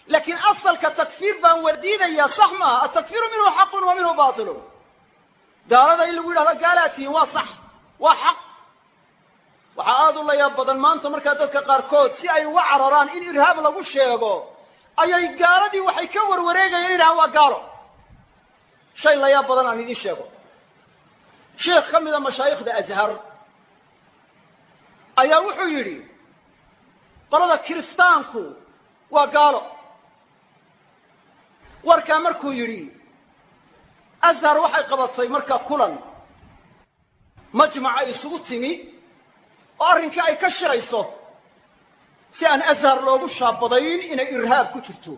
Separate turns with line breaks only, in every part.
Laakiin asalka takfiir baan wadiidayaa, sax maaha. التكفير منه حق ومنه باطل. Gaalada in lagu yidhahdo gaalaa tihiin waa sax, waa xaq. Waxaa aad u la yaab badan maanta markaa dadka qaarkood, si ay uga cararaan in irhaab lagu sheego, ayay gaaladii waxay ka warwareegayaan in yidhahaan waa gaalo. Shay la yaab badan aan idiin sheego. Sheekh ka mida mashaayikhda Azhar ayaa wuxuu yidhi qolada Kiristaanku waa gaalo. Warkaa markuu yidhi, Azhar waxay qabatay markaa kulan majmaca isugu timi oo arrinkii ay ka shirayso, si aan Azhar loogu shaabadayn inay irhaab ku jirto.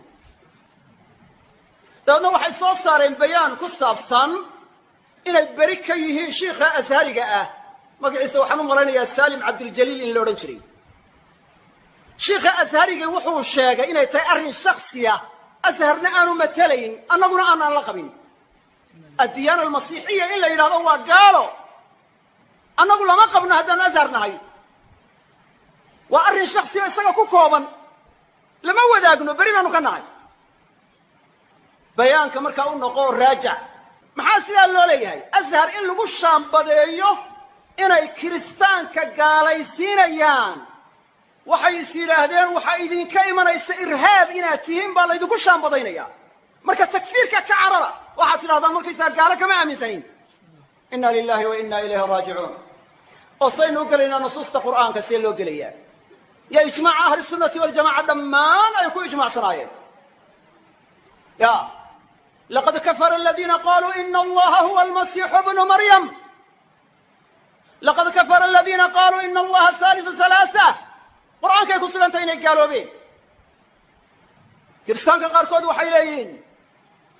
Dabeedna waxay soo saareen bayaan ku saabsan inay beri ka yihiin shiikha Ashariga ah. Magaciisa waxaan u malaynayaa Saalim Cabdiljaliil in la odhan jiray. Shiikha Ashariga wuxuu sheegay inay tahay arrin shaksiya, Asharna aanu matelayn, annaguna aanaan la qabin. الديانة المسيحية in la yidhahdo waa gaalo, annagu lama qabno haddaanu Ashar nahay. Waa arrin shaksiya, isaga ku kooban, lama wadaagno, beri baanu ka nahay. Bayaanka markaa u noqoo raajac. Maxaa sidaa loo leeyahay? Ashar in lagu shaambadeeyo inay Kiristaanka gaalaysiinayaan, waxay is yidhaahdeen waxaa idinka imanaysa irhaab inaad tihiin baa laydinku shaambadaynaya. Marka takfiirka ka carara, waxaad tidhahdaan markaysaa gaalo kama aaminsanin. إنا لله وإنا إليه راجعون. Oo saynu u gelaynaa nusuusta Qur'aanka? See loo gelayaa yo ijmaaca Ahli Sunnati Waljamaca dhammaan ay ku ijmacsanaayeen? Ya لقد كفر الذين قالوا إن الله هو المسيح ابن مريم، لقد كفر الذين قالوا إن الله ثالث ثلاثة. Qur'aankay ku sugantay inay gaaloobeen. Kiristaanka qaarkood waxay leeyihiin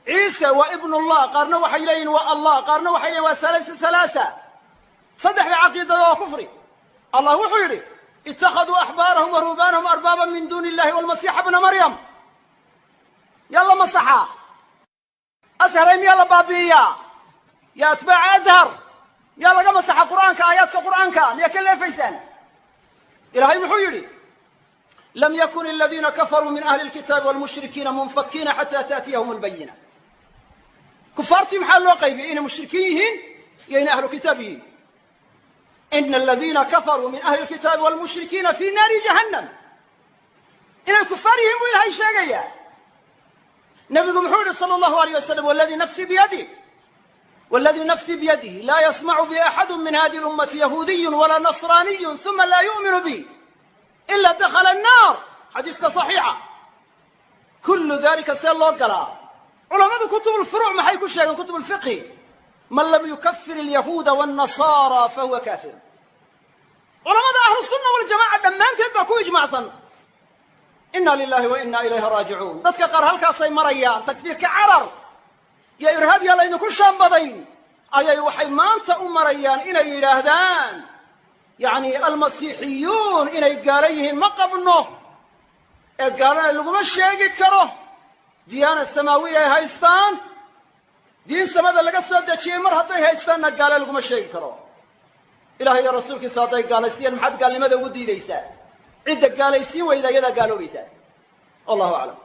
Ciise waa ابن الله, qaarna waxay leeyihin waa Allah, qaarna waxay leeyihin waa ثالث ثلاثة. Saddexda caqiidada waa kufri. Allah wuxuu yidhi: اتخذوا أحبارهم ورهبانهم أربابا من دون الله والمسيح ابن مريم. Yaa la masaxaa? Asharay miyaa la baabi'iyaa? Yaa atbaaca Azhar, miyaa laga masaxa Qur'aanka? Aayaadka Qur'aanka miyaa ka leefaysaan? Ilaahay muxuu yidhi? لم يكن الذين كفروا من أهل الكتاب والمشركين منفكين حتى تأتيهم البينة. Kufaartii maxaa loo qaybiyey? Inay mushrikiin yihiin iyo inay ahlu kitaab yihiin. إن الذين كفروا من أهل الكتاب والمشركين في نار جهنم. Inay kufaar yihiin buu Ilahay sheegayaa. Nabigu muxuu yihi صلى الله عليه وسلم: والذي نفسي بيده، والذي نفسي بيده، لا يسمع بي أحد من هذه الأمة يهودي ولا نصراني ثم لا يؤمن بي إلا دخل النار. Xadiiska صaxiixa. كل ذلك see loo galaa? Culammadu كتب الفروع maxay ku sheegeen? كتب الفقه: من لم يكفر اليهود والنصارى فهو كافر. Culamada Ahlu Sunna Waljamaca dhammaanteed baa ku ijmacsan. إنا لله وإنا إليه راجعون. Dadka qaar halkaasay marayaan. Takfiirka carar iyo irhaab yaa laydinku shaambadayn ayay waxay maanta u marayaan inay yidhaahdaan yacni almasiixiyuun inay gaalo yihiin ma qabno, ee gaalana laguma sheegi karo. ديانة سماوية ay haystaan, diin samada laga soo dejiyey mar hadday haystaanna gaalo laguma sheegi karo. Ilahay iyo rasuulkiisu hadday gaalaysiiyaan, maxaad gaalnimada ugu diidaysaa? Cidda gaalaysiin weyda iyadaa gaaloobaysaa. والله أعلم.